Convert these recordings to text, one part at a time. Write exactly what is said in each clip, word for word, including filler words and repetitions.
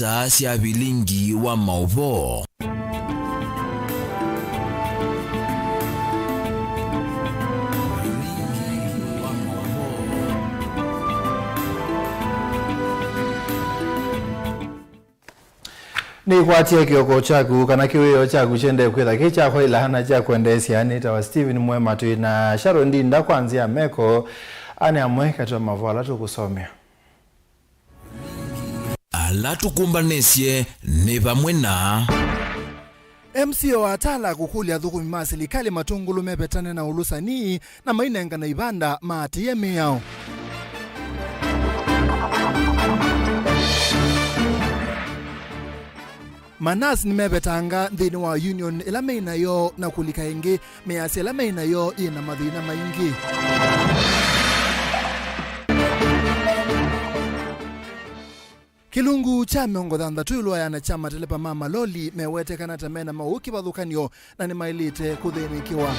Saa sya vilingi wa maũvoo. Nĩkwatie kĩoko kyaku kana kĩwĩoo kyaku kyendee kwĩtha kĩ kya kwaĩla na kya kwendeesya. Nĩtawa Stephen Mwema, twĩ na Sharon Ndinda kwa nzĩa ya meko. Ane amwe katĩ wa mavoo ala tũkũsomea. Ala tũkũmbanĩsye nĩ vamwe na. M C A wa Atala kũkũlya athũkũmi ma silikalĩ matũngũlũ mevetane na ũlũsani na mainengane ivanda maatĩĩe mĩao. Manasi nĩmevetanga nthĩnĩ wa union ĩla meĩ nayo na kũlika ĩngĩ mĩasya ĩla meĩ nayo yĩ na mathĩna maingĩ. Kĩlungu kya mĩongo thanthatũ ĩũlũ wa ĩana kya mateleva ma maloli mewetekana ta mena maũũ kĩvathũkany'o na nĩmaĩlĩte kũthĩnĩkĩwa.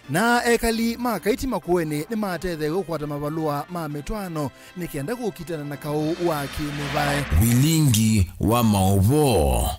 Na ekali ma Kaiti Makueni nĩmatetheew'e kũkwata mavalũa ma mĩtwaano nĩ kenda kũkitana na kaũ wa kĩ-mĩvae. Vilingi wa maũvoo.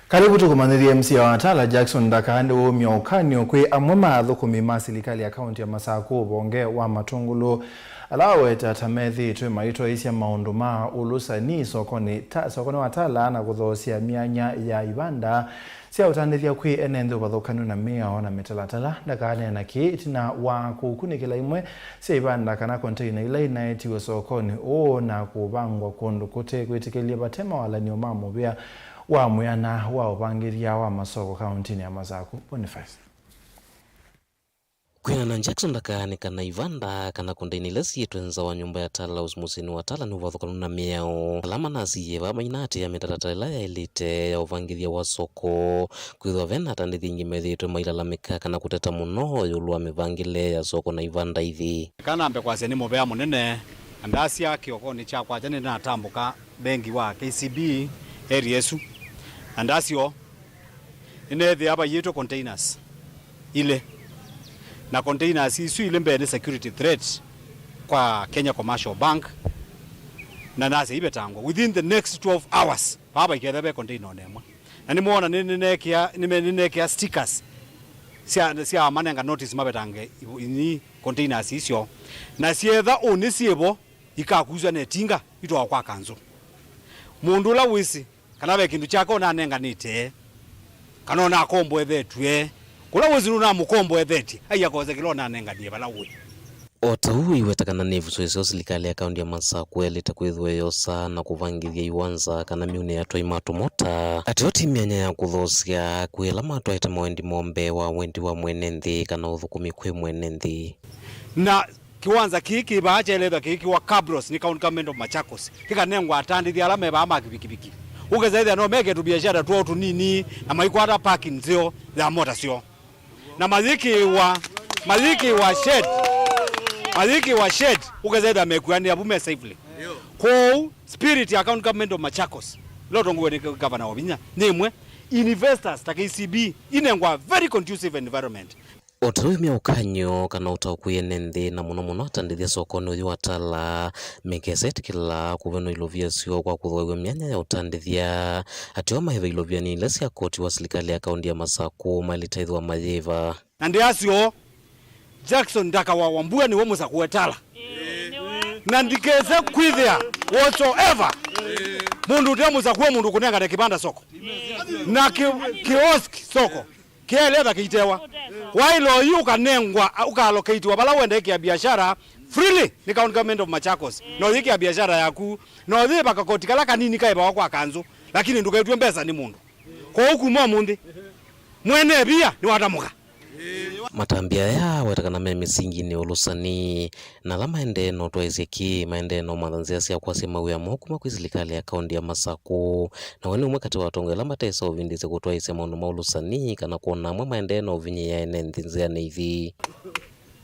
Karibu tũkũmanyĩthye. M C A wa Atala Jackson Ndaka nĩwaumya ũkany'o kwĩ amwe ma athũkũmi ma silikalĩ ya kaunti ya Masakũ ũvonge wa matũngũlũ, ala aweta ta methĩĩtwe maitwaĩĩsya maũndũ ma ũlũsani sokonĩ ta, sokonĩ wa Atala na kũthoosya myanya ya ivanda sya ũtandĩthya kwĩ ene nthĩ ũvathũkany'o na mĩao na mĩtalatala. Ndakaneena kĩĩ ĩtina wa kũkunĩkĩla imwe sya ivanda kana konteina ila inaetiwe sokonĩ ũũ na kũvangwa kũndũ kũte kwĩtĩkĩlye vate mawalany'o ma mũvĩa wa mwĩana wa ũvangĩthya wa masoko kaũntĩnĩ ya Masakũ. Boniface. Kwĩana na Jackson Ndaka nĩ kana ivanda kana konteina ila siĩtwe nza wa nyũmba ya Atala House mũsyĩnĩ wa Atala nĩ ũvathũkanu na mĩao. Ala manasiie vaa mainaatĩĩa mĩtalatala ĩla yaĩlĩte ya ũvangĩthya wa soko, kwĩthĩwa ve na atandĩthya aingĩ methĩĩtwe mailalamĩka kana kũteta mũno ĩũlũ wa mĩvangĩle ya soko na ivanda ithi. Kana nambe kwasya nĩ mũvea mũnene na ndasya kĩokonĩ kyakwa kya nĩnatambũka vengi wa K C B area ĩsu, na ndasyo nĩneethĩa vaiĩtwe containers ilĩ, na containers isu ilĩ mbee nĩ security threat kwa Kenya Commercial Bank, na nasya ivetangwe within the next twelve hours, vaa vaiketha ve container ona ĩmwe. Na nĩmwona nĩ-, nĩnekĩa, nĩme-, nĩnekĩa stickers sya, sya manenga notice mavetange ivo-, ini containers isyo, na syetha ũnĩ syĩvo ikakuswa na ĩtinga itwawa kwa kanzũ. Mũndũ ũla wĩsĩ kana ve kĩndũ kyake ũnanenganĩte, kana ũnakomboethetw'e, kũla wĩsĩ nũnamũkomboethetye, ai akose kĩla ũnanenganie vala ũĩ. O ta ũu iweta kana nĩ ĩvuso ĩseo silikalĩ ya kaũntĩ ya Masakũ yaĩlĩte kwĩthĩwa ĩyosa na kũvangĩthya iwanza kana myunĩ ya atwai ma tũmota. Ateo ti myanya ya kũthoosya kwĩ ala matwaĩte mawendi moo mbee wa wendi wa mwene nthĩ kana ũthũkũmi kwĩ mwene nthĩ. Na kĩwanza kĩĩ kĩ vaa kyaĩlĩthwa kĩĩkĩwa Kabros nĩ County Government of Machakos, kĩkanengwa atandĩthya ala me vaa ma kĩvikiviki. Ũkesa ĩthĩa no meke tũbiashara twoo tũnini na maikwata parking nzeo ya mota syoo. Na mayĩkĩĩwa, mayĩkĩĩwa shed, mayĩkĩĩwa shed, ũkesa ĩthĩa mekuanĩa vu me safely. Kwoou, spirit ya County Government of Machakos, ĩla ũtongoew'e nĩ gavana wa vinya, nĩ ĩmwe, investors ta K C B inengwa very conducive environment. O ta ũu myaũkany'o kana ũtaũku ene nthĩ, na mũno mũno atandĩthya sokonĩ ũyũ wa Tala, mekesa ĩtĩkĩla kũvenwa ilovia syoo kwa kũthooew'a myanya ya ũtandĩthya. Ateo maĩva ilovianĩ ila sya koti wa silikalĩ ya kaũntĩ ya Masakũ maĩlĩte ĩthĩwa mayĩva. Na ndĩasyo, Jackson Ndaka wa Wambua nĩwe mũsakũe Tala. Na ndikese kwĩthĩa whatsoever mũndũ ũte mũsakũe mũndũ kũnengane kĩvanda soko. Na ki-, kiosk soko. Kĩaĩle ta kĩitewa. Waĩla oyu ũkanengwa, ũkaalokatiwa vala wenda ĩkĩa biashara freely nĩ County Government of Machakos. Na ũyĩkĩa biashara yaku, na ũyĩva kakoti kala kanini kaĩvawa kwa kanzũ, lakini ndũketw'e mbesa nĩ mũndũ. Kwoou kuma ũmũnthĩ, mwene via nĩwatamũka. Matambya aya weta kana me mĩsinginĩ ya ũlũsani. Na ala maendee na ũtwaĩĩsya kĩĩ, maendee na ũmantha nzĩa sya kwasya mawĩa moo kuma kwĩ silikalĩ ya kaũntĩ ya Masakũ. Na we nĩ ũmwe katĩ wa atongoi ala matesa ũvindĩsya kũtwaĩĩsya maũndũ ma ũlũsani, kana kwona amwe maendee na ũvinyĩĩa ene nthĩ nzĩanĩ ithi.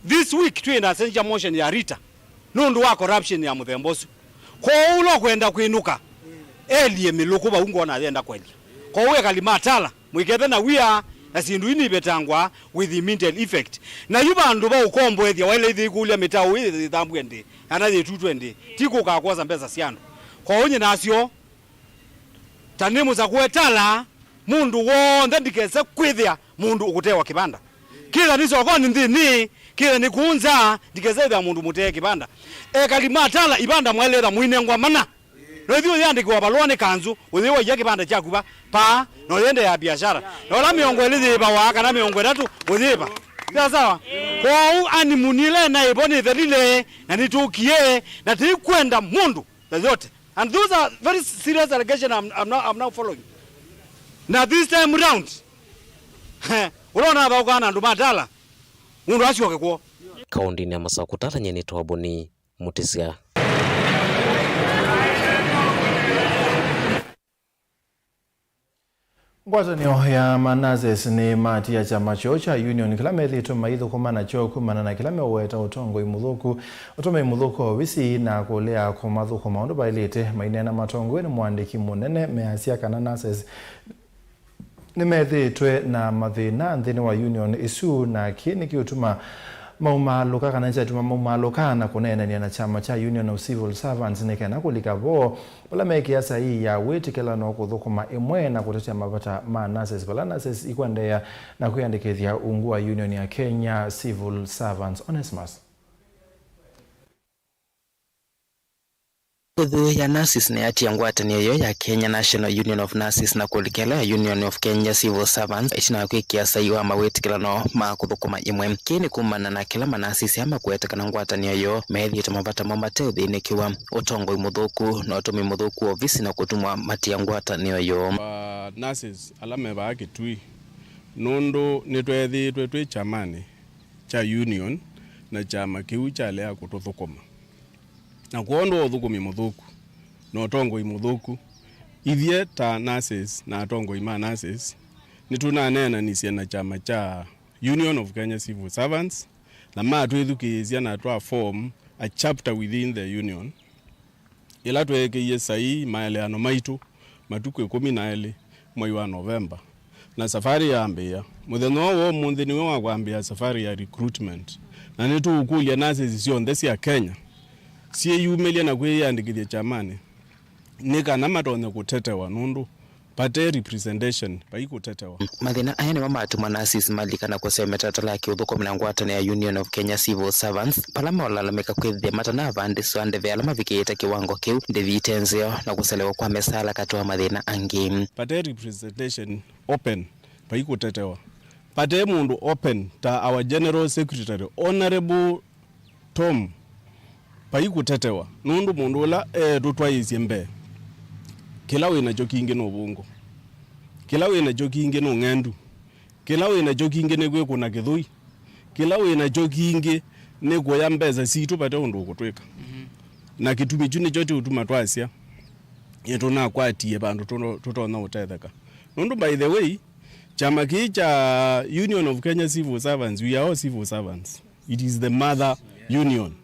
This week twĩ na censure motion ya Rita nũndũ wa corruption ya mũthemba ũsu. Kwoou ũla ũkwenda kwĩnũka, elie mĩlũkũ vau ngona ayenda kwelia. Kwoou ekali ma Tala, mwĩkethe na wia, Na syĩndũ ii nivetangwa with immediate effect. Na yu vandũ va ũkomboethya waĩle ĩthi ĩkũlya mĩtaũ ĩĩ yĩthambw'e ndĩ, kana yĩtutwe ndĩ, ti kũka kwosa mbesa sya andũ. Kwoou nyie nasyo, ta nĩ mũsakũe tala, mũndũ w'onthe ndikese kwĩthĩa mũndũ ũkũtewa kĩvanda. Kĩtha nĩ sokonĩ nthĩnĩ, kĩtha nĩ kũũ nza, ndikese ĩthĩa mũndũ mũtee kĩvanda. Ekali ma tala ivanda mwaĩle ĩtha mũinengwa mana. Na ũthi ũyĩandĩkĩwa valũa nĩ kanzũ, ũyĩwaia kĩvanda kyaku va paa, na ũyĩendeea biashara. Na ũla mĩongo ĩlĩ yĩvawa, kana mĩongo ĩtatũ, ũyĩva. Sawa sawa? Kwoou animuni ĩla ĩnaĩvo nĩthelile, na nĩtũkie, na tĩikwenda mũndũ yoyote. And those are very serious allegations I'm, I'm, now, I'm now following. Na this time round, ũla ũnathaũkaa na andũ ma tala, mũndũ asyoke kwoo. Kaũndĩnĩ ya Masakũ, tala nyie nĩtawa Boni Mutisya. Ngwatanĩo ya ma nurses nĩmatia kyama kyoo kya Union kĩla methĩĩtwe maithũkũma nakyo kumana na kĩla meũweta ũtongoi mũthũku, ũtũmĩi mũthũku wa ovisi na kũlea kũmathũkũma ũndũ vaĩlĩte. Maineena matongoew'e nĩ mũandĩki mũnene, measya kana nurses nĩmethĩĩtwe na mathĩna nthĩnĩ wa Union ĩsu, na kĩĩ nĩkĩũtuma maumaalũka, kana kyatuma maumaalũka na kũneenany'a na kyama kya Union of Civil Servants nĩ kana kũlika vo vala mekĩa saii ya wĩtĩkĩlano kũthũkũma ĩmwe na kũtetea mavata ma nurses, vala nurses ikwendeea na kwĩandĩkĩthya ungu wa Union ya Kenya Civil Servants. Onesmus. Ĩthũĩ ya nurses nĩyatia ngwatanĩo yoo ya Kenya National Union of Nurses na kũlika ĩla ya Union of Kenya Civil Servants ĩtina wa kwĩkĩa saii wa mawĩtĩkĩlano ma kũthũkũma ĩmwe. Kĩĩ nĩ kumana na kĩla ma nurses aa makwete kana ngwatanĩo yoo methĩĩtwe mavata moo mateũthĩnĩkĩwa, ũtongoi mũthũku na ũtũmĩi mũthũku wa ovisi na kũtumwa matia ngwatanĩo yoo. Wa nurses ala me vaa Kitui, nũndũ nĩtweethĩĩtwe twĩ kyamanĩ kya Union na kyama kĩu kyalea kũtũthũkũma. Na kwondũ wa ũthũkũmi mũthũku na ũtongoi mũthũku, ithyĩ ta nurses na atongoi ma nurses nĩtũnaneenanisye na kyama kya Union of Kenya Civil Servants, na matwĩthukĩĩsya na twa form a chapter within the union, ĩla tweekĩie saii maeleano maitũ matukũ ĩkũmi na elĩ mwei wa Novemba, na safarĩ yambĩĩa. Mũthenya ũũ wa ũmũnthĩ nĩw'o wa kwambĩĩa safarĩ ya recruitment, na nĩtũũkũlya nurses syonthe sya Kenya syĩyumĩlye na kwĩyĩandĩkĩthya kyamanĩ nĩ kana matonye kũtetewa, nũndũ vate representation, vai kũtetewa. Mathĩna aya nĩmo matuma nurses malika na kũseo mĩtalatala ya kĩũthũkũmi na ngwatanĩo ya Union of Kenya Civil Servants, vala molalamĩka kwĩthĩa matanavandĩswa ndĩvi ala mavikĩĩte kĩwango kĩu, ndĩvi ite nzeo, na kũselewa kwa mĩsaala katĩ wa mathĩna angĩ. Vate representation open, vai kũtetewa. Vate mũndũ open ta our General Secretary, Honorable Tom, vai kũtetewa, nũndũ mũndũ ũla eetũtwaĩĩsye mbee, kĩla wĩ nakyo kingĩ nĩ ũvũngũ, kĩla wĩ nakyo kingĩ nĩ ũng'endu, kĩla wĩ nakyo kingĩ nĩ kwĩkũna kĩthũi, kĩla wĩ nakyo kingĩ nĩ kũya mbesa sitũ vate ũndũ ũkũtwĩka. Mhm. Na kĩtumi kyu nĩkyo kĩũtuma twasya nĩtũnakwatie vandũ tũno-, tũtonya ũtetheka. Nũndũ, by the way, kyama kĩĩ kya Union of Kenya Civil Servants, we are all civil servants. It is the mother union.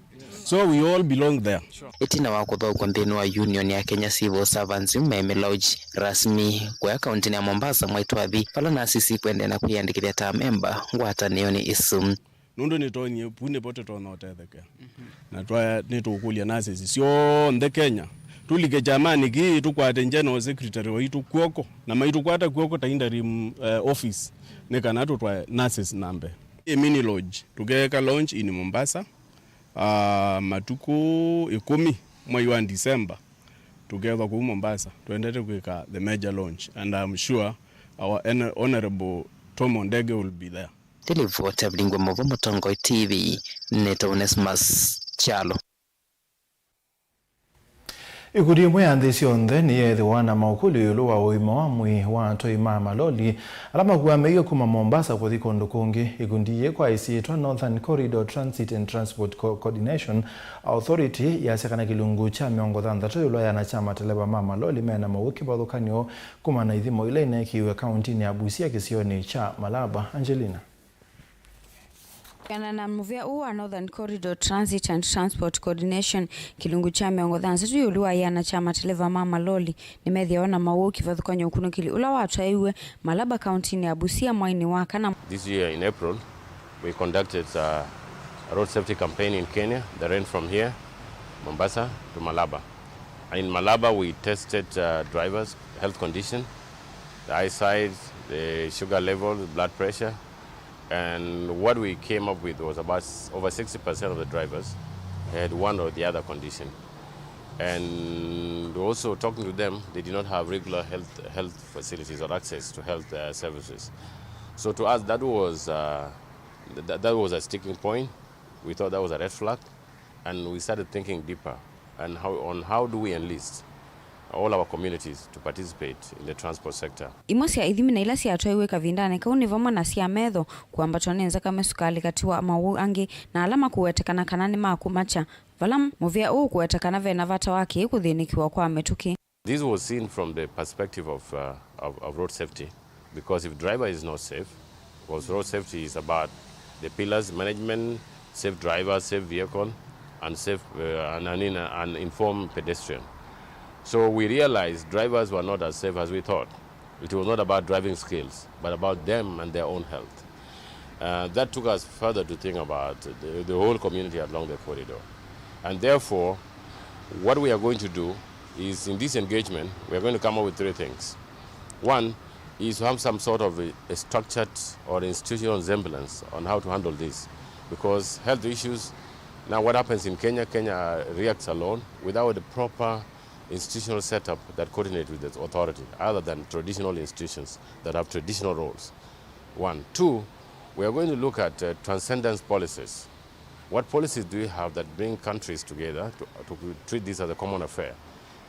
So we all belong there. Ĩtina wa kũthaũkw'a nthĩnĩ wa Union ya Kenya Civil Servants, yu me mĩlaũji rasmi kũya kaũntĩnĩ ya Mombasa mwaitũ wathi, vala nasi sikũendeea na kwĩyandĩkĩthya ta memba ngwatanĩonĩ ĩsu. Nũndũ nĩtonyie vu nĩvo tũtonya ũtethekea. Na twaya nĩtũkũlya nurses syonthe Kenya tũlike kyamanĩ kĩĩ, tũkwate General Secretary waitũ kw'oko, na maitũkwata kw'oko ta interim, eh, office, nĩ kana tũtwae nurses na mbee. Ĩ mini lodge, tũkeeka launch in Mombasa, ah, matukũ ĩkũmi mwai wa December, tũkethwa kũu Mombasa, twendete kwĩka the major launch, and I'm sure our Hon-, Honorable Tom Ondege will be there. Nĩ livoti ya Vilingwe Mova, Mũtongoi T V, nĩtawa Onesmus Kyalo. Ikundi imwe ya nthĩ syonthe nĩyeethĩwa na maũkũlyo ĩũlũ wa ũima wa mwĩĩ wa atwai ma maloli ala makuanĩw'e kuma Mombasa kũthi kũndũ kũngĩ. Ikundi yĩĩ kwa ĩsyĩtwa Northern Corridor Transit and Transport Co-, Coordination Authority yasya kana kĩlungu kya mĩongo thanthatũ ĩũlũ ya ana kya mateleva ma maloli mena maw'ũ kĩvathũkany'o kumana na ithimo ila ineekĩiwe kaũntĩnĩ ya Busia kĩsionĩ kya Malaba. Angelina. Kwĩanana na mũvĩa ũũ wa Northern Corridor Transit and Transport Coordination, kĩlungu kya mĩongo thanthatũ ĩũlũ wa ĩana kya mateleva ma maloli nĩmethĩawa na mawau kĩvathũkany'o ũkunũkĩli ũla watwaĩiwe Malaba kauntinĩ ya Busia mwainĩ wa kana. This year in April, we conducted a road safety campaign in Kenya that ran from here, Mombasa, to Malaba. And in Malaba, we tested uh, drivers' health condition, the eyesight, the sugar level, the blood pressure, and what we came up with was about s- over sixty percent of the drivers had one or the other condition. And also talking to them, they did not have regular health, health facilities or access to health uh, services. So to us, that was, uh, th- that was a sticking point. We thought that was a red flag, and we started thinking deeper and how, on how do we enlist all our communities to participate in the transport sector. Imwe sya ithimi na ila syatwaiwe kavindanĩ kau nĩ vamwe na sya metho, kũambatwa nĩ nzakame, sukalĩ, katĩ wa mawau angĩ, na ala makũwetekana kana nĩ ma kũmakya, vala mũvĩa ũũ ũkũweta kana ve na vata wa kĩĩ kũthĩnĩkĩwa kwa mĩtũkĩ. This was seen from the perspective of, uh, of, of road safety, because if driver is not safe, because road safety is about the pillars, management, safe driver, safe vehicle, and safe uh, and, and, in, and informed pedestrian. So we realized drivers were not as safe as we thought. It was not about driving skills, but about them and their own health. Uh, that took us further to think about the, the whole community along the corridor. And therefore, what we are going to do is, in this engagement, we are going to come up with three things. One is to have some sort of a, a structured or institutional semblance on how to handle this, because health issues, now what happens in Kenya, Kenya reacts alone without the proper institutional setup that coordinates with the authority, other than traditional institutions that have traditional roles. One. Two, we are going to look at uh, transcendence policies. What policies do we have that bring countries together to, to treat this as a common affair?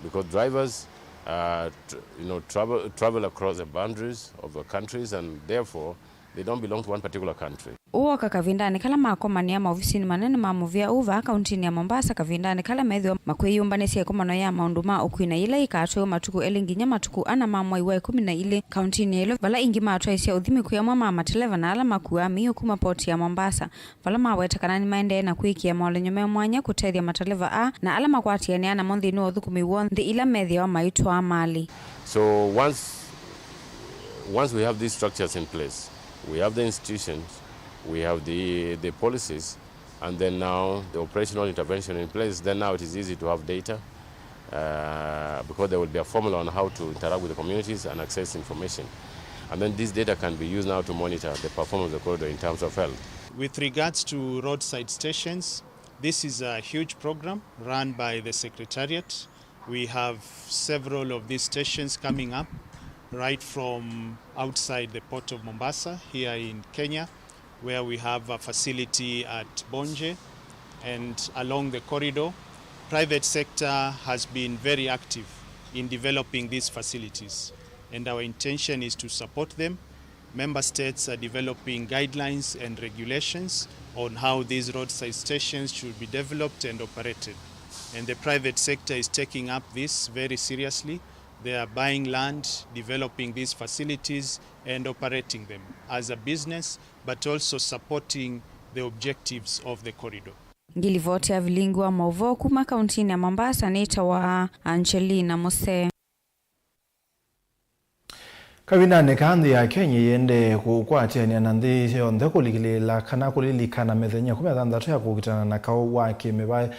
Because drivers uh, tr- you know, travel, travel across the boundaries of the countries, and therefore they don't belong to one particular country. Ũũ woka kavindanĩ kala makomanĩa maovisinĩ manene ma mũvĩa ũũ vaa kauntinĩ ya Mombasa, kavindanĩ kala methĩwa makwĩyũmbanĩsya ĩkomano ya maũndũ ma ũkui, na yĩla yĩkatwaĩwa matukũ elĩ nginya matukũ ana ma mwai wa ĩkũmi na ilĩ kauntinĩ ya ĩlo, vala ĩngĩ matwaĩsya ũthimi kwĩ amwe ma mateleva na ala makuaa mĩio kuma poti ya Mombasa, vala maweta kana nĩmaendee na kwĩkĩa maũlenyo me mwanya kũtethya mateleva aa na ala makwatĩanĩaa namo nthĩnĩ wa ũthũkũmi woo nthĩ ila methĩawa maitwaa malĩ. So once, once we have these structures in place, we have the institutions, we have the, the policies, and then now the operational intervention in place, then now it is easy to have data uh, because there will be a formula on how to interact with the communities and access information. And then this data can be used now to monitor the performance of the corridor in terms of health. With regards to roadside stations, this is a huge program run by the Secretariat. We have several of these stations coming up right from outside the port of Mombasa here in Kenya, where we have a facility at Bonje and along the corridor. Private sector has been very active in developing these facilities, and our intention is to support them. Member states are developing guidelines and regulations on how these roadside stations should be developed and operated. And the private sector is taking up this very seriously. They are buying land, developing these facilities, and operating them as a business, but also supporting the objectives of the corridor. Ngilivoti ya vilingi wa mauvoo kuma kauntinĩ ya Mombasa nĩtawa Angelina Musee. Kavindanĩ kaa nthĩ ya Kenya ĩendee kũkwatĩanĩa na nthĩ yonthe kũlikĩlĩĩla kana kũlilikana mĩthenya ĩkũmi na thanthatũ ya kũkitana na kaũ wa kĩmĩvaĩ.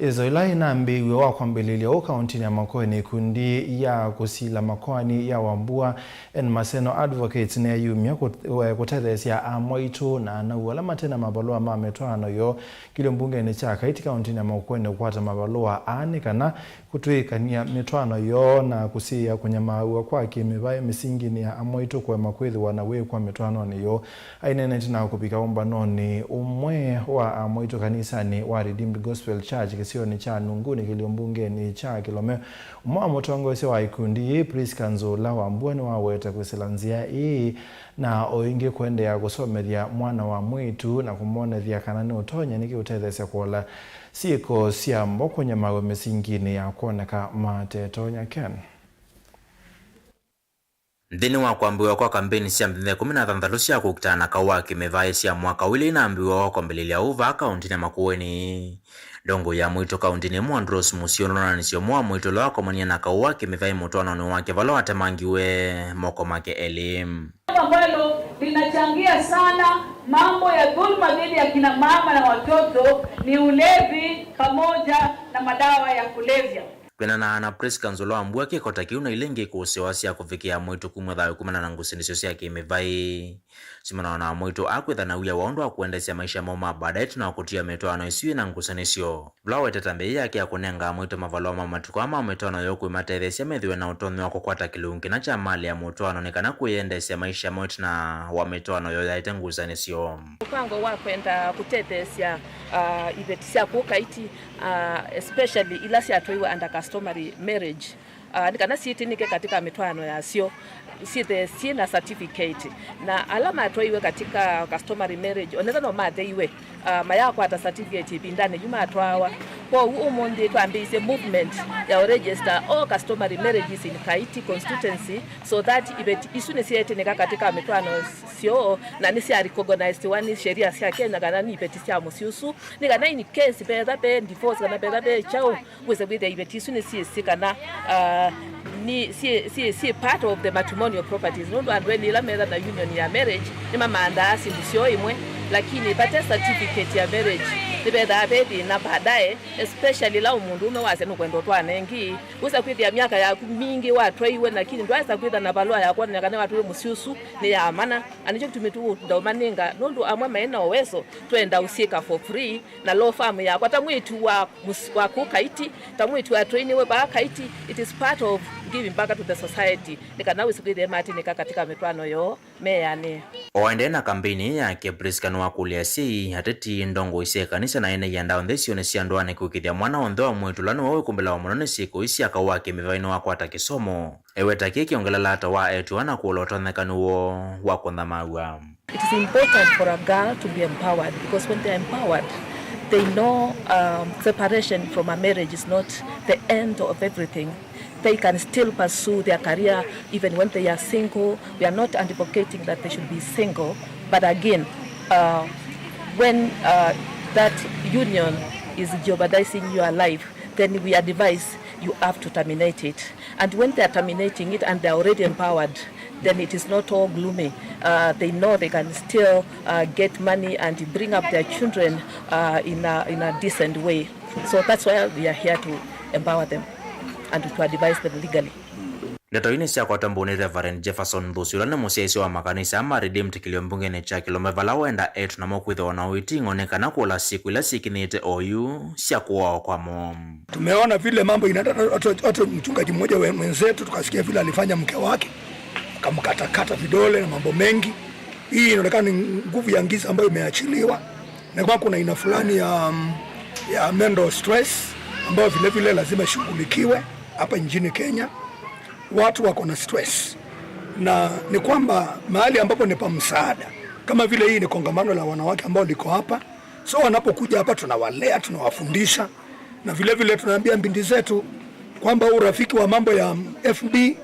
Ĩso ĩla ĩnambĩĩw'e wa kwambĩlĩlya ũũ kauntinĩ ya Makueni, ĩkundi ya kũsila makoani ya Wambua and Maseno Advocates nĩyayumya kũt- we- kũtetheesya amwaitũ na anau ala mate na mavalũa ma mĩtwaano yoo kĩlio mbungenĩ kya Kaiti kauntinĩ ya Makueni kũkwata mavalũa aa nĩ kana kũtw'ĩkany'a mĩtwaano yoo na kũsiĩĩa kũnyamaaw'a kwa kĩmĩvaĩ mĩsinginĩ ya amwaitũ kũema kwĩthĩwa na wĩkw'a mĩtwaanonĩ yoo. Aineenete na kũvika ũmbanonĩ ũmwe wa amwaitũ kanisanĩ wa Redeemed Gospel Church kĩsionĩ kya Nunguni kĩlio mbungenĩ kya Kĩlome, ũmwe wa mũtongoesya wa ikundi yĩĩ, Prisca Nzũla Wambua, nĩwaweta kwĩsĩla nzĩa ĩĩ na o ĩngĩ kũendeea kũsomethya mwana wa mwĩĩtu na kũmwonethya kana nĩũtonya nĩkĩ ũtetheesya kũola syĩko sya mbokonye mawe mĩsinginĩ ya kwoneka matetonya. Ken. Nthĩnĩ wa kwambĩĩwa kwa kambeini sya mĩthenya ĩkũmi na thanthatũ sya kũkitana na kaũ wa kĩmĩvaĩ sya mwaka ũũ ila inambĩĩwa o kwambĩlĩlya ũũ vaa kaũntĩnĩ ya Makueni, ndongoi ya mwĩĩtu kaũntĩnĩ ĩmwe Andrews Musyono nonanĩsye ũmwe wa mwĩĩtu ũla wakomanie na kaũ wa kĩmĩvaĩ mũtwaanonĩ wake vala watemangiwe moko make elĩ. Ambalo linachangia sana mambo ya dhulma dhidi ya kina mama na watoto ni ulevi pamoja na madawa ya kulevya. Kwĩanana na Prisca Nzũla Wambua, kĩko ta kĩu na ila ingĩ ikũsĩĩwa sya kũvikĩa mwĩĩtu kumw'a thayũ kumana na ngusanĩsyo sya kĩmĩvaĩ. Simanawa na mwĩĩtu akwĩtha na wia wa ũndũ wa kũendeesya maisha moo ma baadaye ĩtina wa kũtia mĩtwaano ĩsu yĩ na ngusanĩsyo. Vala weteta mbee yake ya kũnenga mwĩĩtu mavalũa ma matukũ aa ma mĩtwaano yoo kwĩmatetheesya methĩwe na ũtonyi wa kũkwata kĩlungu kĩna kya malĩ ya mũtwaano nĩ kana kwĩyendeesya maisha moo ĩtina wa mĩtwaano yoo yaete ngusanĩsyo. Mũvango wa kwenda kũtetheesya, ah, iveti sya kũka iti, ah, especially ila syatwaiwe under customary marriage, ah, nĩ kana syĩtĩnĩke katika mĩtwaano yasyo, syĩthe syĩ na certificate. Na ala matwaiwe katika customary marriage, onetha no matheiwe, ah, mayakwata certificate ĩvindanĩ yu matwawa. Kwoou ũmũnthĩ twambĩĩsye movement ya register all customary marriages in Kaiti constituency, so that iveti isu nĩsyeetĩnĩka katika mĩtwaano syoo na nĩsya recognized wa nĩ sheria sya Kenya kana nĩ iveti sya mũsyĩ ũsu, nĩ kana in case vetha ve divorce kana vetha ve kyaũ, wĩse kwĩthĩa iveti isu nĩsyĩsĩ kana, ah, nĩ syĩ, syĩ, syĩ part of the matrimonial properties. Nũndũ andũ elĩ ĩla metha na union ya marriage nĩmamandaa syĩndũ syoo ĩmwe, lakini vate certificate ya marriage nĩvethaa ve thĩna baadaye, especially ĩla mũndũũme wasya nũkwenda ũtwaana ĩngĩ. Wĩsa kwĩthĩa myaka yaku mingĩ watwaiwe, lakini ndwaĩsa kwĩtha na valũa ya kwonany'a kana watwaiwe mũsyĩ ũsu nĩ ya mana. Na nĩkyo kĩtumi tũũnda ũmanenga, nũndũ amwe maĩ na ũweso twenda ũsyĩka for free. Na law firm yakwa ta mwĩĩtu wa mũs-, wa kũu Kaiti, ta mwĩĩtu watwainiwe vaa Kaiti, it is part of giving back to the society, nĩ kana wĩse kwĩthĩa matĩnĩka katika mĩtwaano yoo meanĩe. O aendee na kambeini ĩĩ yake, Prisca nĩwakũlya asyai, ateti, ndongoi sya ĩkanisa na ene ianda onthe isionĩ sya ndũanĩ kũĩkĩĩthya mwana onthe wa mwĩĩtu ũla nĩwe wĩkũmbĩlawa mũno nĩ syĩko ii sya kaũ wa kĩmĩvaĩ nĩwakwata kĩsomo. Eweta kĩĩ kĩongelela ata wa eĩtu aa na kũla ũtonyekanu woo wa kũnthamaaw'a. It is important for a girl to be empowered, because when they are empowered, they know, um, separation from a marriage is not the end of everything. They can still pursue their career even when they are single. We are not advocating that they should be single, but again, uh, when, uh, that union is jeopardizing your life, then we advise you have to terminate it. And when they are terminating it and they are already empowered, then it is not all gloomy. Uh, they know they can still, uh, get money and bring up their children, uh, in a, in a decent way. So that's why we are here to empower them and to advise them legally. Ndeto ii nĩsyakwatwa mbau nĩ Reverend Jefferson Nthusi, ũla nĩ mũsyaĩĩsya wa makanisa ma Redeemed kĩlio mbungenĩ kya Kĩlome, vala wenda eĩtu namo kwĩthĩwa na ũiting'o nĩ kana kũla syĩko ila syĩkinyĩte oyu sya kũawa kwamo. Tumeona vile mambo inaenda, hata, hata mchungaji mmoja we-, mwenzetu, tukasikia vile alifanya mke wake, akamkatakata vidole na mambo mengi. Hii inaonekana ni nguvu ya giza ambayo imeachiliwa, na kwa kuna aina fulani ya, ya mental stress ambayo vile vile lazima ishughulikiwe hapa nchini Kenya. Watu wako na stress, na ni kwamba mahali ambapo ni pa msaada, kama vile hii ni kongamano la wanawake ambao liko hapa, so wanapokuja hapa tunawalea, tunawafundisha, na vile vile tunaambia binti zetu kwamba urafiki wa mambo ya F B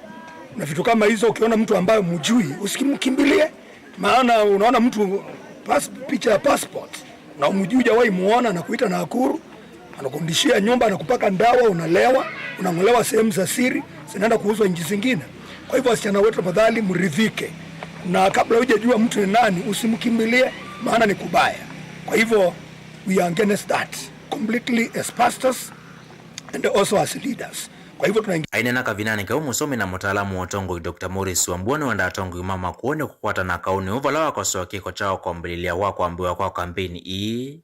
na vitu kama hizo, ukiona mtu ambaye mjui, usimkimbilie. Maana unaona mtu pas-, picha ya passport na umjui, hujawahi muona, na kuita Nakuru, anakundishia nyumba, anakupaka ndawa, unalewa, unang'olewa sehemu za siri, zinaenda kuuzwa nchi zingine. Kwa hivyo, wasichana wetu, tafadhali mridhike, na kabla hujajua mtu ni nani, usimkimbilie, maana ni kubaya. Kwa hivyo, we are against that completely as pastors and also as leaders. Kwa hivyo tuna Aineena kavindanĩ kau, mũsomi na mũtaalamu wa ũtongoi Doctor Maurice Wambua nĩwenda atongoi ma Makueni kũkwatana kaũnĩ ũũ vala wakosoa kĩko kya ũkombĩlĩlya wa kwambĩĩwa kwa kambeini ii,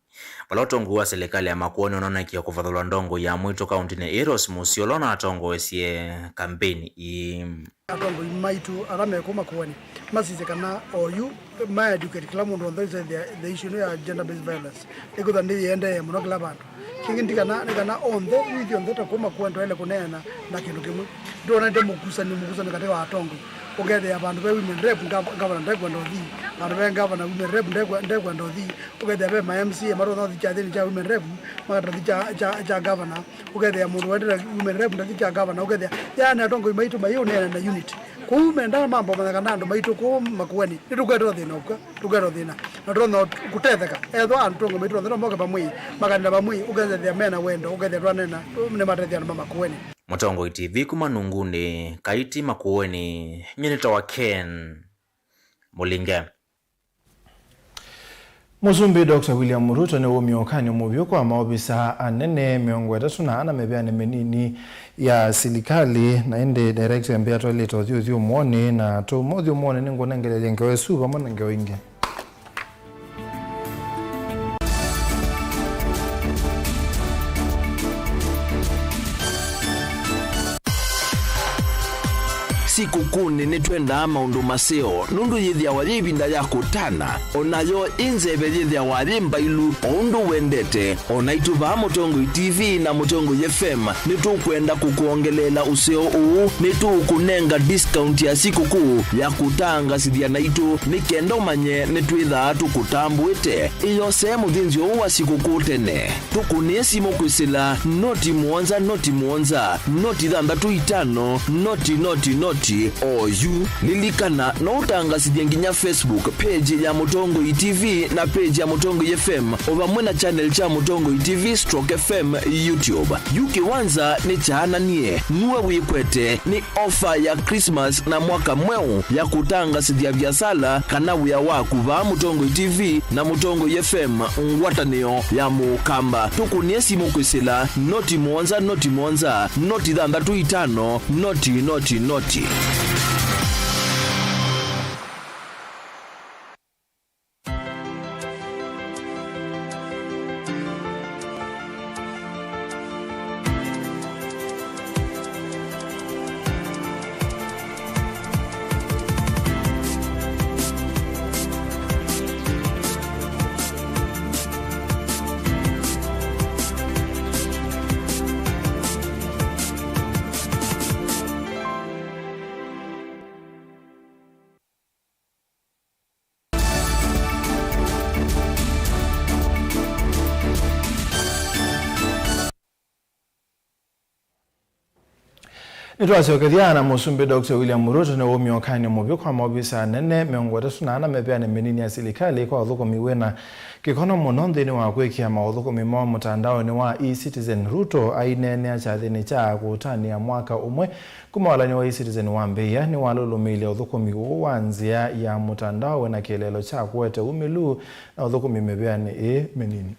vala ũtongoi wa silikalĩ ya Makueni ũnonekie kũvathũla ndongoi ya mwĩĩtu kaũntĩnĩ ĩĩ Rose Musyĩ ũla ũnatongoesye kambeini ii. Atongoi maitũ ala me kũu Makueni masisye kana oyu ma educate kĩla mũndũ onthe the, the issue ĩno ya gender based violence nĩkwĩthwa ndĩyĩendee mũno kĩla vandũ. Kĩngĩ ndi kana, nĩ kana onthe, ithyĩ onthe ta kũu Makueni twaĩle kũneena na kĩndũ kĩmwe. Ndwonete mũkusanĩo, mũkusanĩo katĩ wa atongoi. Ũkethĩa vandũ ve women rep, ngav-, ngavana ndekwenda ũthi. Vandũ ve ngavana, women rep ndekwe-, ndekwenda ũthi. Ũkethĩa ve ma M C A matonya ũthi kyathĩnĩ kya women rep, makata ũthi kya, kya, kya ngavana. Ũkethĩa mũndũ wendete women rep ndathi kya ngavana. Ũkethĩa yaani atongoi maitũ maiũneena na unit. Kũu mendaa mamba ũmanya kana andũ maitũ kũu Makueni nĩtũkwete thĩna ũkw'a. Tũketwa thĩna. Na tũtonya kũtetheka. Ethwa atongoi maitũ onthe no moke vamwe, makanĩla vamwe, ũkethĩa mena wendo, ũkethĩa twanena, nĩmatethya andũ ma Makueni. Mũtongoi T V kuma Nunguni, Kaiti Makueni, nyie nĩtawa Ken Mũlinge. Mũsumbĩ Doctor William Ruto nĩwumie ũkany'o mũvyũ kwa maovisa anene mĩongo ĩtatũ na ana mĩvĩanĩ mĩnini ya silikalĩ, na ĩndĩ Director Mbĩa atwaĩlĩte ũthyũthyũmũonĩ na tũũma ũthyũmũonĩ nĩngũnengeleelye ngewa ĩsu vamwe na ngewa ingĩ. Sikũkũnĩ nĩtwendaa maũndũ maseo, nũndũ yĩthĩawa yĩ ĩvinda ya kũtana, o nayo ĩ nzeve yĩthĩawa yĩ mbailu, o ũndũ wendete. O naitũ vaa Mũtongoi T V na Mũtongoi F M nĩtũkwenda kũkwongeleela ũseo ũũ. Nĩtũũkũnenga discount ya sikũkũ ya kũtangasĩthya naitũ, nĩ kenda ũmanye nĩtwĩthaa tũkũtambũĩte. Ĩyosee mũthĩnzĩo ũũ wa sikũkũ tene. Tũkũnĩe simũ kwĩsĩla noti mũonza noti mũonza noti thanthatũ itano noti noti noti oyu. Lilikana, no ũtangasĩthye nginya Facebook page ya Mũtongoi T V na page ya Mũtongoi F M, o vamwe na channel kya Mũtongoi T V stroke F M YouTube. Yu kĩwanza nĩ kyaananie, nue wĩkwete nĩ ofa ya Christmas na mwaka mweũ ya kũtangasĩthya viasala kana wĩa waku vaa Mũtongoi T V na Mũtongoi F M, ngwatanĩo ya Mũkamba. Tũkũnĩe simũ kwĩsĩla noti mũonza noti mũonza noti thanthatũ itano noti noti noti. Nĩtwasyokethya na Mũsumbĩ Doctor William Ruto nĩwumie ũkany'o mũvyũ kwa maovisa anene mĩongo ĩtatũ na ana mĩvĩanĩ mĩnini ya silikalĩ kwa ũthũkũmi wĩna kĩkono mũno nthĩnĩ wa kwĩkĩa maũthũkũmi moo mũtandaonĩ wa e-Citizen. Ruto aineenea kyathĩnĩ kya kũtanĩa mwaka ũmwe kuma walany'o wa e-Citizen wambĩĩa, nĩwalũlũmĩĩlye ũthũkũmi ũũ wa nzĩa ya mũtandao wĩna kĩeleelo kya kũete umĩlu na ũthũkũmi mĩvĩanĩ ĩĩ mĩnini.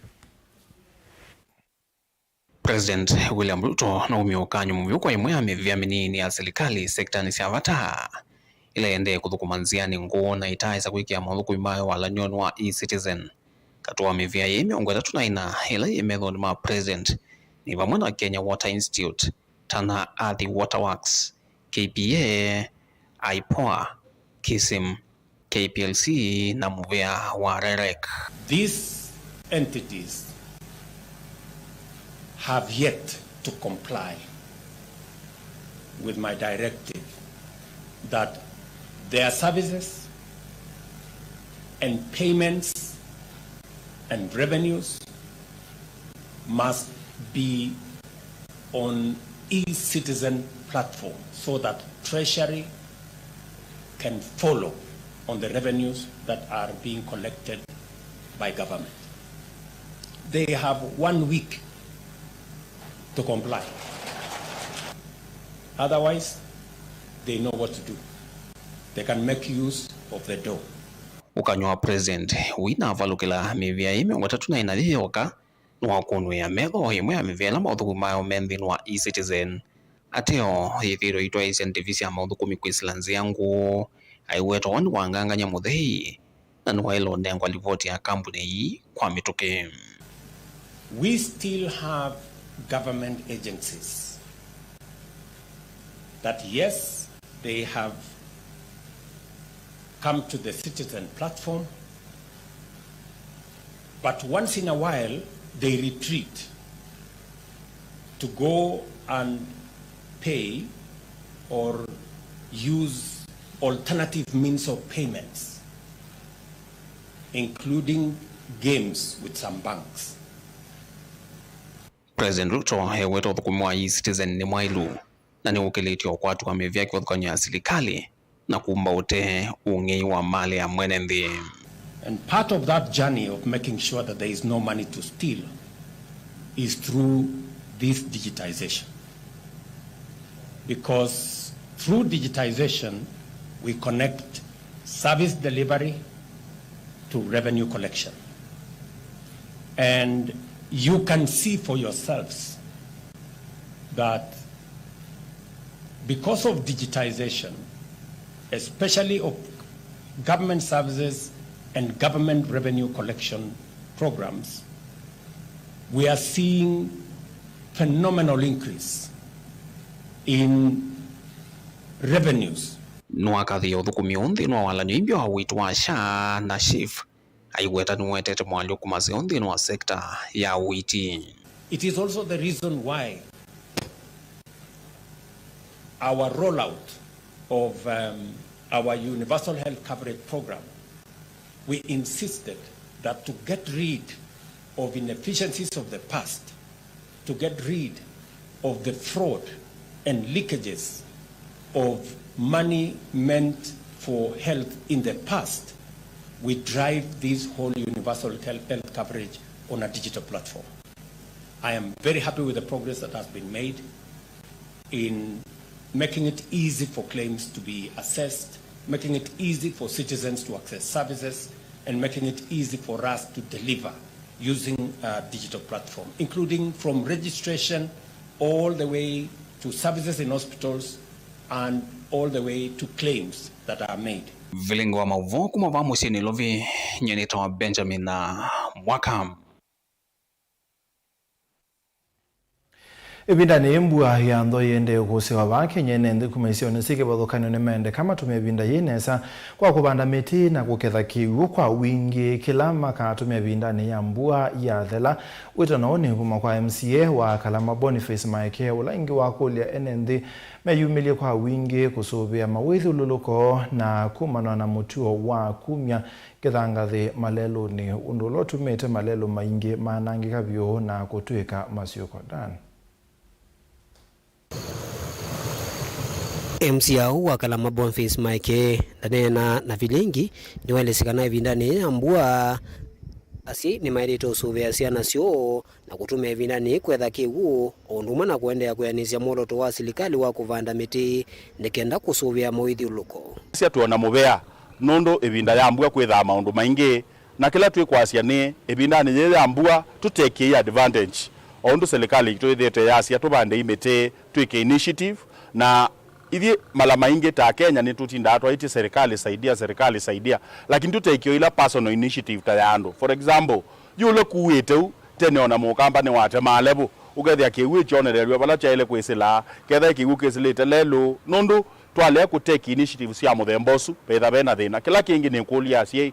President William Ruto naumie ũkany'o mũvyũ kwa ĩmwe ya mĩvĩa mĩnini ya silikalĩ sektanĩ sya vata, ĩla ĩendee kũthũkũma nzĩanĩ ngũũ na ĩtaaĩsa kwĩkĩa maũthũkũmi mayo walany'onĩ wa e-Citizen. Katĩ wa mĩvĩa yĩĩ mĩongo ĩtatũ na ĩna ĩla yĩ methonĩ ma President nĩ vamwe na Kenya Water Institute, Tana Athi Water Works, K P A, IPOA, KISM, K P L C na mũvĩa wa REREC. These entities have yet to comply with my directive that their services and payments and revenues must be on e-Citizen platform so that Treasury can follow on the revenues that are being collected by government. They have one week to comply. Otherwise, they know what to do. They can make use of the door. Ũkany'o wa President ũinavalũkĩla mĩvĩa ĩĩ mĩongo ĩtatũ na ĩna yĩ yoka, nĩwakũnũĩa metho ĩmwe ya mĩvĩa ĩla maũthũkũmi mayo me nthĩnĩ wa e-Citizen. Ateo yĩthĩĩtwe ĩitwaĩĩsya ndĩvi sya maũthũkũmi kwĩsĩla nzĩa ngũũ, aiwetwa nĩ wangangany'a mũthei, na nĩwaĩle ũnengwa livoti ya kambunĩ ii kwa mĩtũkĩ. We still have government agencies that, yes, they have come to the Citizen platform, but once in a while they retreat to go and pay or use alternative means of payments, including games with some banks. President Ruto eweta ũthũkũmi wa e-Citizen nĩ mwaĩlu na nĩwũkĩlĩtye ũkwati wa mĩvĩa kĩvathũkany'o ya silikalĩ na kumba ũtee ũng'ei wa malĩ ya mwene nthĩ. And part of that journey of making sure that there is no money to steal is through this digitization. Because through digitization, we connect service delivery to revenue collection. And you can see for yourselves that because of digitization, especially of government services and government revenue collection programs, we are seeing phenomenal increase in revenues. Nĩwakathĩĩe ũthũkũmi ũũ nthĩnĩ wa walan'yo imbya wa ũiiti wa SHA na SHIF, aiweta nĩwetete moalyũku maseo nthĩnĩ wa sekta ya ũiiti. It is also the reason why our rollout of, um, our universal health coverage program, we insisted that to get rid of inefficiencies of the past, to get rid of the fraud and leakages of money meant for health in the past, we drive this whole universal health, health coverage on a digital platform. I am very happy with the progress that has been made in making it easy for claims to be assessed, making it easy for citizens to access services, and making it easy for us to deliver using a digital platform, including from registration all the way to services in hospitals and all the way to claims that are made. Vilingi wa maũvoo kuma vaa mũsyĩ Nairobi, nyie nĩtawa Benjamin na Mwaka. Ĩvindanĩ yĩĩ mbua ya nthoi ĩendee kũsĩwa vaa Kenya ĩnenthĩ kuma isionĩ syĩ kĩvathũkany'o nĩmendeka matũmĩe ĩvinda yĩĩ nesa kwa kũvanda mĩtĩ na kũketha kĩw'ũ kwa wingĩ kĩla makatũmĩa ĩvindanĩ ya mbua yathela. Wĩtano ũũ nĩ kuma kwa M C A wa Kalama Boniface Maeke, ũla ĩngĩ wakũlya ene nthĩ meyumĩlye kwa wingĩ kũsũvĩa mawĩthyũlũlũko na kumana na mũtuo wa kumya kĩthangathĩ malelũnĩ, ũndũ ũla ũtumĩte malelũ maingĩ maanangĩka vyũ na kũtw'ĩka masyũko. Dan. M C A ũũ wa Kalama Boniface Maeke ndaneena na vilingi, nĩwaelesya kana ĩvindanĩ yĩĩ ya mbua asyai nĩmaĩlĩte ũsũvĩa syana syoo na kũtũmĩa ĩvindanĩ yĩĩ kwetha kĩw'ũ, o ũndũ ũmwe na kũendeea kwĩanĩsya mwolooto wa silikalĩ wa kũvanda mĩtĩ nĩ kenda kũsũvĩa mawĩthyũlũlũko. Sya twĩona mũvea nũndũ ĩvinda ya mbua kwĩthaa maũndũ maingĩ, na kĩla twĩkwasya nĩ ĩvindanĩ yĩĩ ya mbua tũtekĩei advantage, o ũndũ silikalĩ itũ ĩthĩĩtwe yasya tũvandei mĩtĩ, twĩke initiative, na ithyĩ mala maingĩ ta Akenya nĩtũtindaa twaĩtye serikali saidia, serikali saidia, lakini tũtekĩo ila personal initiative ta ya andũ. For example, yu ũla kuĩte u, tene ona mũkamba nĩwatemaa level, ũkethĩa kĩw'ũ ĩkyonerelw'a vala kyaĩle kwĩsĩla, kethĩa kĩw'ũ kĩsĩlĩte lelũ, nũndũ twalea kũteki initiative sya mũthemba ũsu, vethĩwa ve na thĩna. Kĩla kĩngĩ nĩkũlya asyai,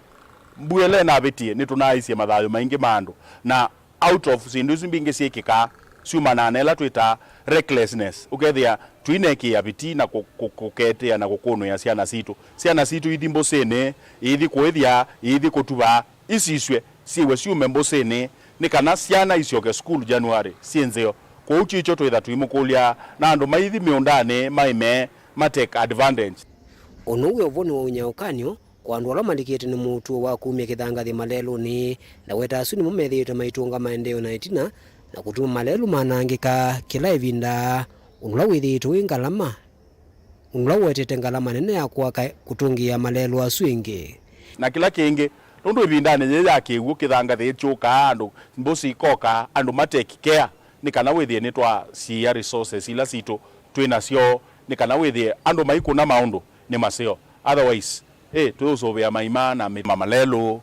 mbua ĩla ĩnavĩtie, nĩtũnaaisye mathayũ maingĩ ma andũ, na out of syĩndũ isu mbingĩ syĩkĩkaa, syumanaa na ĩla twĩtaa recklessness, ũkethĩa tũinekĩĩa vitii na kũ-, kũ-, kũketĩa na kũkũnũĩa syana sitũ. Syana sitũ ithi mbũsĩnĩ, iithi kũĩthya, iithi kũtuva, isisw'e, syĩw'e syume mbũsĩnĩ, nĩ kana syana isyoke sukulu January syĩ nzeo. Kwoou kyikyo twĩtha tũimũkũlya, na andũ maithi mĩũndanĩ maĩme ma take advantage. Ũnũũ wĩ ũvonĩ wa ũnyaũkany'o kwa andũ ala malikĩte nĩ mũtuo wa kumya kĩthangathĩ malelũnĩ, na weta asu nĩmo methĩĩtwe maitũnga maendeeo na ĩtina, na kũtuma malelũ manangĩka kĩla ĩvinda, ũndũ ũla wĩthĩĩtwe wĩ ngalama, ũndũ ũla ũetete ngalama nene ya kũaka kũtũngĩĩa malelũ asu ĩngĩ. Na kĩla kĩngĩ, nũndũ ĩvindanĩ yĩĩ ya kĩw'ũ kĩthangathĩ kyũkaa, andũ, mbũsĩ ikoka, andũ matekikea, nĩ kana wĩthĩe nĩtwasiĩa resources ila sitũ twĩ nasyo, nĩ kana wĩthĩe andũ maikũna maũndũ nĩ maseo. Otherwise, ĩ, tũyũsũvĩa maima na mĩtĩ malelũ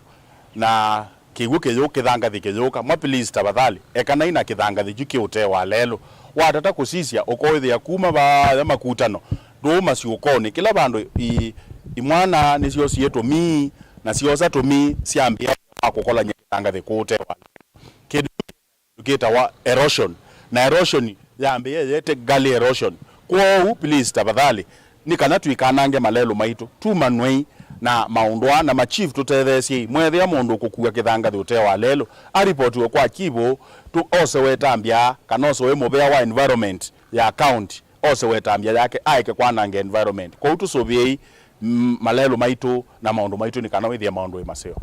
na kĩw'ũ kĩyũ, kĩthangathĩ kĩyũka. Mwa please, tafadhali, ekanai na kĩthangathĩ kyu kĩ ũtee wa lelũ. Watata kũsisya, ũkoĩthĩa kuma vaya makutano ndũũma syũkonĩ. Kĩla vandũ i, imwana nĩsyosiie tũmii, na syosa tũmii, syambĩĩa wa kũkolany'a kĩthangathĩ kũũ ũtee wa lelũ. Kĩndũ kĩtawa erosion. Na erosion yambĩĩa yete gully erosion. Kwoou, please, tafadhali, Nĩ kana tũikanange malelũ maitũ, tumanw'ei na maũndũ aa, na ma chief tũtetheesyei. Mweethĩa mũndũ ũkũkua kĩthangathĩ ũte wa lelũ, aripotiwe kwa chief ũũ, tũ-, osewe ĩtambya kana osewe mũvea wa environment ya county, osewe ĩtambya yake, aeke kwananga environment. Kwoou tũsũvĩei, mm, malelũ maitũ na maũndũ maitũ nĩ kana wĩthĩe maũndũ ĩ maseo.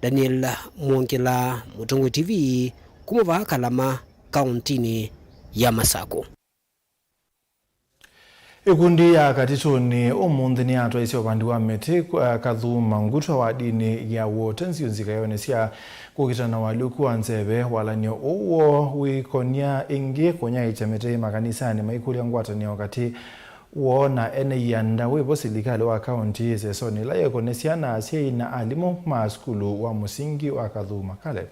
Daniel Mwongela, Mũtongoi T V, kuma vaa Kalama, kaũntinĩ ya Masakũ. Ĩkundi ya Katitũnĩ ũmũnthĩ nĩyatwaisye ũvandi wa mĩtĩ, eh, Kathuma Ngutwa wadinĩ ya Uote nzio nzikayonĩ sya kũkitana na ũalyũku wa nzeve. Walan'yo ũũ woo wĩkonya ĩngĩ kũnyaĩĩkya mĩtĩ makanisanĩ, maikũlya ngwatanĩo katĩ woo na ene ianda wĩvo silikalĩ wa kaũnti ĩsesonĩ ĩla yĩkonesya na asyai na alimũ ma sukulu wa mũsingi wa Kathuma. Caleb.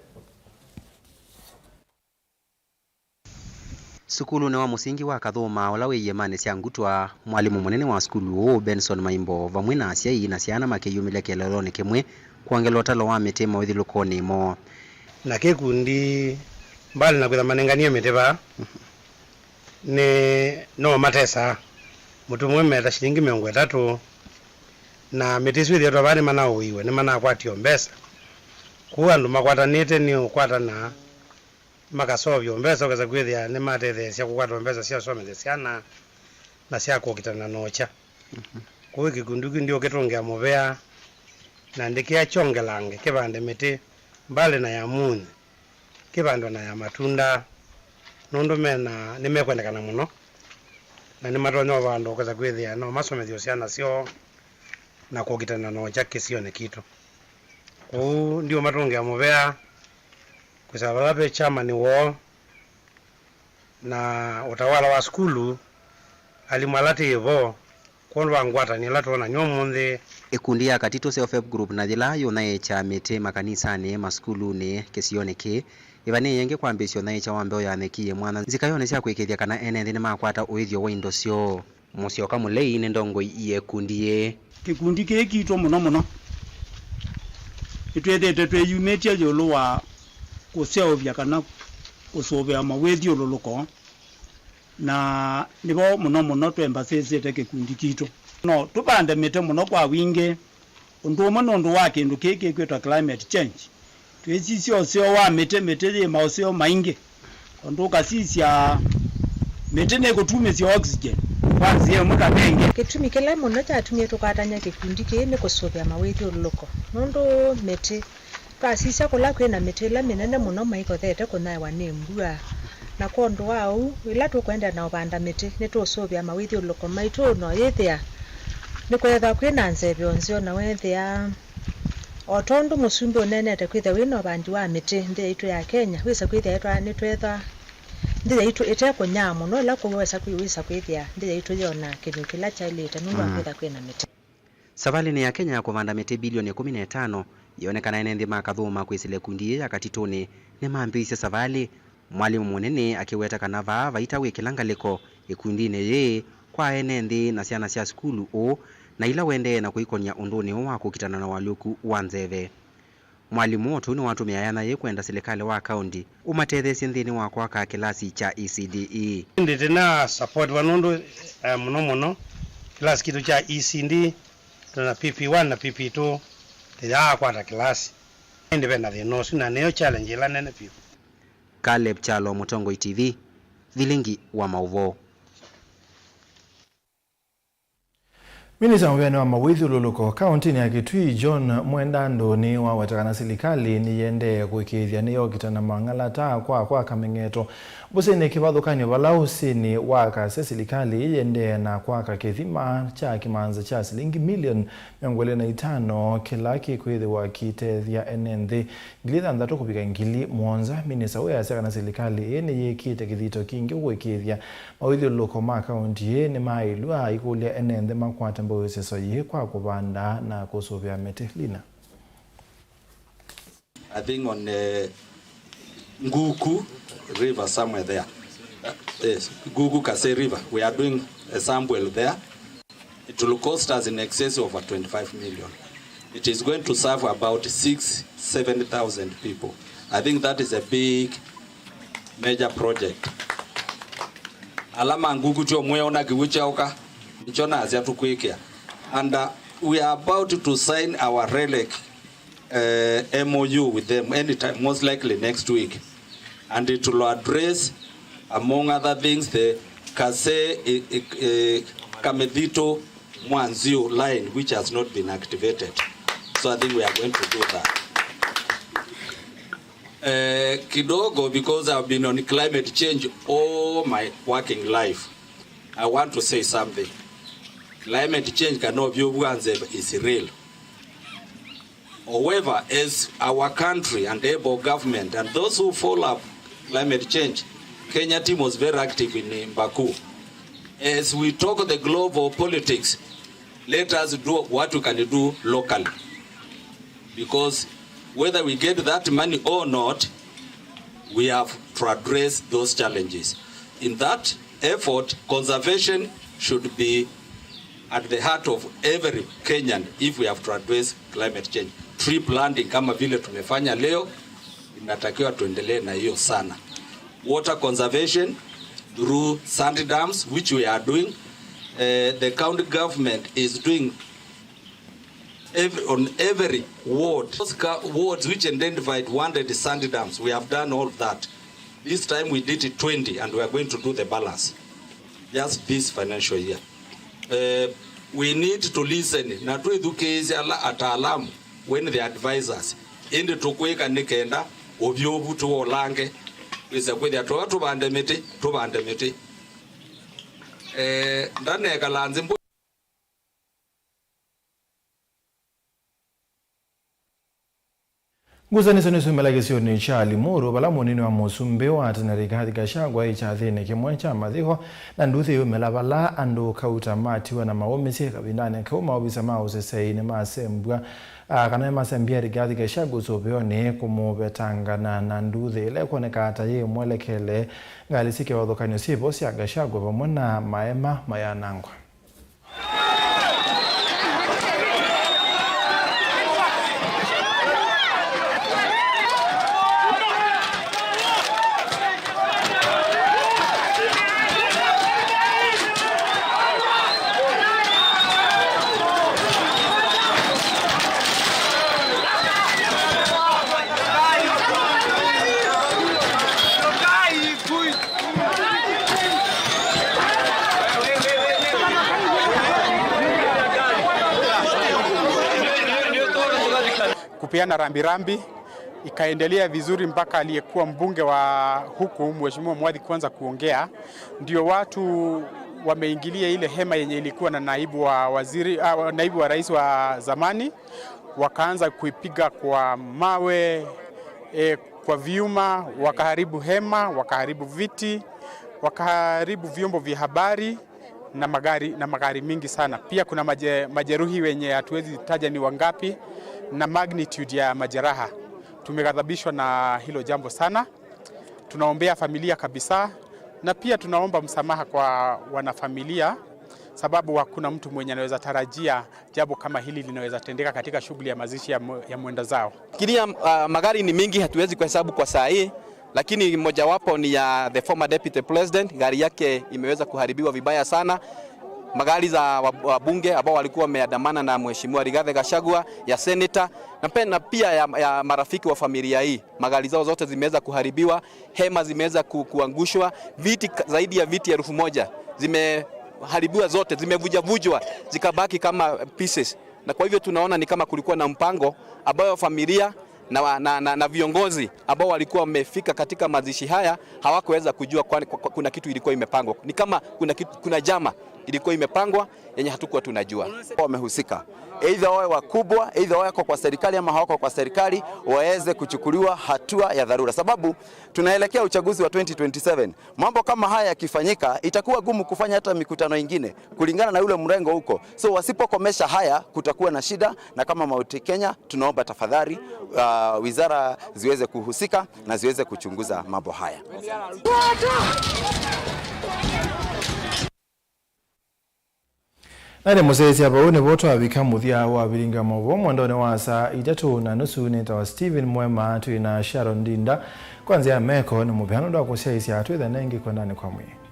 Sukulunĩ wa mũsingi wa Kathũma, ũla wĩ iĩmanĩ sya Ngutwa, mwalimũ mũnene wa sukulu ũũ, Benson Maimbo, vamwe na asyai na syana makĩyumĩlya kĩeleelonĩ kĩmwe kwongela ũtalo wa mĩtĩ mawĩthyũlũkonĩ moo. Na kĩkundi, mbali na kwĩtha manenganie mĩtĩ vaa, nĩ no matesaa. Mũtĩ ũmwe meta shilingi mĩongo ĩtatũ, na mĩtĩ ĩsu ĩthĩĩtwe vaa nĩmanaũĩwe, nĩmanakwatio mbesa. Kwoou andũ makwatanĩte nĩ ũkwatana makaseũvya mbesa, ũkesa kwĩthĩa nĩmatetheesya kũkwata mbesa sya ũsomethya syana na sya kũkitana na ũkya. Kwoou kĩkundi kĩu ndiũkĩtũngĩa mũvea, na ndĩkĩa kyongelange kĩvande mĩtĩ mbali na ya munyi, kĩvandwe na ya matunda, nũndũ mena, nĩmekwendekana mũno, na nĩmatonya ũvandwa ũkesa kwĩthĩa no masomethye syana syoo na kũkitana na ũkya kĩsionĩ kitũ. Kwoou ndiũmatũngĩa mũvea, kwĩsĩla vala ve chairman woo na ũtawala wa sukulu, alimũ ala twĩ vo, kwondũ wa ngwatanĩo ĩla twonany'a ũmũnthĩ. Ĩkundi ya Katitũ Self Help Group na yĩla yũnyaĩĩkya mĩtĩ makanisanĩ, masukulunĩ, kĩsionĩ kĩĩ, ĩvanĩĩe ĩngĩ kwambĩĩsya ũnyaĩĩkya wa mbeũ ya nyeki yĩ mwanya nzikayonĩ sya kũĩkĩĩthya kana ene nthĩ nĩmakwata ũĩthyo wa indo syoo. Mũsyoka Mũlei nĩ ndongoi ya ĩkundi yĩĩ. Kĩkundi kĩĩ kitũ mũno mũno nĩtwĩthĩĩtwe twĩyumĩtye ĩũlũ wa kũseũvya kana kũsũvĩa mawĩthyũlũlũko, na nĩvo mũno mũno twembasĩsĩte kĩkundi kitũ. No tũvande mĩtĩ mũno kwa wingĩ, ũndũ ũmwe nũndũ wa kĩndũ kĩĩ kĩkwĩtwa climate change. Twĩsisya ũseo wa mĩtĩ, mĩtĩ yĩ maũseo maingĩ. Ũndũ ũkasisya mĩtĩ nĩkũtumĩsya oxygen kwa nzĩa ĩmwe kana ĩngĩ. Kĩtumi kĩla mũno kyatumie tũkwatany'a kĩkundi kĩĩ nĩ kũsũvĩa mawĩthyũlũlũko, nũndũ mĩtĩ, twasisya kũla kwĩ na mĩtĩ ĩla mĩnene mũno maikothete kũnyaĩwa nĩ mbua. Na kwondũ wa ũu, ĩla tũkũendeea na ũvanda mĩtĩ, nĩtũũsũvĩa mawĩthyũlũlũko maitũ na ũyĩthĩa nĩkweethwa kwĩ na nzeve o nzeo, na weethĩa O tondũ mũsumbĩ ũneenete kwĩthĩwa wĩ na ũvandi wa mĩtĩ nthĩ yaitũ ya Kenya, wĩsa kwĩthĩa etwa nĩtwetha nthĩ yaitũ ĩte kũnyaa mũno, ĩla kwoou wesa kwĩ, wĩsa kwĩthĩa nthĩ yaitũ yĩona kĩnyũ kĩla kyaĩlĩte nũndũ wa kwĩtha kwĩ na mĩtĩ. Savalĩnĩ ya Kenya ya kũvanda mĩtĩ bilioni ĩkũmi na ĩtano, yĩonekana ene nthĩ ma Kathũma kwĩsĩla ĩkundi yĩĩ ya Katitũnĩ nĩmambĩĩisye savalĩ. Mwalimũ mũnene akĩweta kana vaa vaita wĩkĩla ngalĩko ĩkundinĩ yĩĩ kwa ene nthĩ na syana sya sukulu ũũ na ila ũendee na kũikonya ũndũnĩ ũũ wa kũkitana na ũalyũku wa nzeve. Mwalimũ o tũu nĩwatũmĩa yanya yĩĩ kwenda silikalĩ wa kaũnti ũmatetheesye nthĩnĩ wa kwaka kĩlasi kya E C D E. Ĩndĩ tĩna support va nũndũ, eh, mũno mũno kĩlasi kitũ kya E C D, twĩna P P one na P P two, tĩyaakwata kĩlasi. Ĩndĩ ve na thĩna ũsu, na nĩyo challenge ĩla nene vyũ. Caleb Kyalo, Mũtongoi T V, Vilingi wa Maũvoo. Minista mũvĩanĩ wa mawĩthyũlũlũko kaũntinĩ ya Kitui, John Mwendandũ, nĩwaweta kana silikalĩ nĩyĩendee kũĩkĩĩthya nĩyokita na mang'alata kwa kwaka mĩng'eto mbũsĩnĩ kĩvathũkany'o vala ũsĩnĩ wa Kasia. Silikalĩ ĩĩ yĩendee na kwaka kĩthima kya kĩmanza kya silingi milioni mĩongo ĩlĩ na itano kĩla kĩkwĩthĩwa kĩitethya ene nthĩ ngili thanthatũ kũvika ngili mũonza. Minista ũyũ easya kana silikalĩ ĩĩ nĩyĩkĩte kĩthito kingĩ kũĩkĩĩthya mawĩthyũlũlũko ma kaũnti ĩĩ nĩmaaĩlw'a, aikũlya ene nthĩ makwate mbau ĩseso yĩĩ kwa kũvanda na kũsũvĩa mĩtĩ. Lina. I think on, uh, Nguku River somewhere there. Uh, yes, Nguku Kase River. We are doing a sample there. It will cost us in excess of twenty-five million. It is going to serve about six, seven thousand people. I think that is a big, major project. Ala ma Nguku tyo mweona kĩw'ũ kyaũka, Nĩkyo nasya tũkwĩkĩa. And uh, we are about to sign our RELEC uh, M O U with them anytime, most likely next week. And it will address, among other things, the Kase, eh, eh, eh, Kamethito Mwanziu line, which has not been activated. So I think we are going to do that. Eh, kidogo, because I've been on climate change all my working life, I want to say something. Climate change kana ũvyũvu wa nzeve is real. However, as our country and able government and those who follow up climate change, Kenya team was very active in Baku. As we talk the global politics, let us do what we can do locally. Because whether we get that money or not, we have to address those challenges. In that effort, conservation should be at the heart of every Kenyan if we have to address climate change. Tree planting kama vile tumefanya leo, inatakiwa tuendelee na hiyo sana. Water conservation through sand dams, which we are doing. Uh, the county government is doing every, on every ward. Those ca-, wards which identified wanted sand dams, we have done all that. This time we did it twenty and we are going to do the balance just this financial year. Uh, we need to listen na twĩthukĩĩsya ala ataalamu when they advise us. Ĩndĩ tũkwĩka nĩ kenda ũvyũvu tũwolange, twĩse kwĩthĩa tũa tũvande mĩtĩ, tũvande mĩtĩ. Eh, ndanekala nzĩ mbũ- Ngusanĩsyo nĩsyumĩla kĩsionĩ kya Limuru, vala mũnini wa mũsumbĩ wa tene Rigathi Gachagua e kyathĩnĩ kĩmwe kya mathiko, na nduthi yumĩla vala andũ kauta matiwa na maũmĩsye. Kavindanĩ kau, maovisa ma ũseseĩ nĩmasembw'a, a, kana nĩmasembie Rigathi Gachagua ũsũvĩonĩ kũmũvetangana na nduthi ĩla ĩkwoneka ta yĩ mwelekele. Ngalĩ syĩ kĩvathũkany'o syĩ vo sya Gachagua vamwe na maema mayanangwa. Kupeana rambirambi, ikaendelea vizuri mpaka aliyekuwa mbunge wa huku, Mheshimiwa Mwathi, kuanza kuongea. Ndio watu wameingilia ile hema yenye ilikuwa na naibu wa waziri, ah, naibu wa rais wa zamani, wakaanza kuipiga kwa mawe, eh, kwa vyuma, wakaharibu hema, wakaharibu viti, wakaharibu vyombo vya habari na magari, na magari mingi sana. Pia kuna maje-, majeruhi wenye hatuwezi taja ni wangapi na magnitude ya majeraha. Tumeghadhabishwa na hilo jambo sana. Tunaombea familia kabisa, na pia tunaomba msamaha kwa wanafamilia, sababu hakuna mtu mwenye anaweza tarajia jambo kama hili linaweza tendeka katika shughuli ya mazishi ya mwe-, ya mwenda zao. Fikiria, ah, magari ni mingi, hatuwezi kuhesabu kwa saa hii, lakini mojawapo ni ya the former deputy president, gari yake imeweza kuharibiwa vibaya sana. Magari za wa-, wabunge ambao walikuwa wameandamana na Mheshimiwa Rigathi Gachagua, ya senator, na pe-, na pia ya, ya marafiki wa familia hii. Magari zao zote zimeweza kuharibiwa, hema zimeweza ku-, kuangushwa, viti ka-, zaidi ya viti elfu moja zimeharibiwa zote, zimevujavujwa, zikabaki kama pieces. Na kwa hivyo tunaona ni kama kulikuwa na mpango ambayo familia na, na, na, na viongozi ambao walikuwa wamefika katika mazishi haya hawakuweza kujua, kwani ku-, ku-, kuna kitu ilikuwa imepangwa. Ni kama kuna kitu, kuna njama ilikuwa imepangwa yenye hatukuwa tunajua. Wamehusika. Either wawe wakubwa, either wako kwa serikali ama hawako kwa serikali, waweze kuchukuliwa hatua ya dharura. Sababu tunaelekea uchaguzi wa twenty twenty-seven. Mambo kama haya yakifanyika, itakuwa gumu kufanya hata mikutano ingine kulingana na yule mrengo huko. So wasipokomesha haya, kutakuwa na shida, na kama Mount Kenya, tunaomba tafadhali, uh, wizara ziweze kuhusika na ziweze kuchunguza mambo haya. Na nĩ mũsyaĩĩsya vau nĩvo twavika mũthya wa vilingi wa maũvoo mwendonĩ wa saa itatũ na nusu. Nĩtawa Stephen Mwema, twĩ na Sharon Ndinda kwa nzĩa ya meko nĩ mũvea nũndũ wa kũsyaĩĩsya. Twĩthane ĩngĩ kwendanĩ kwa mwĩĩ.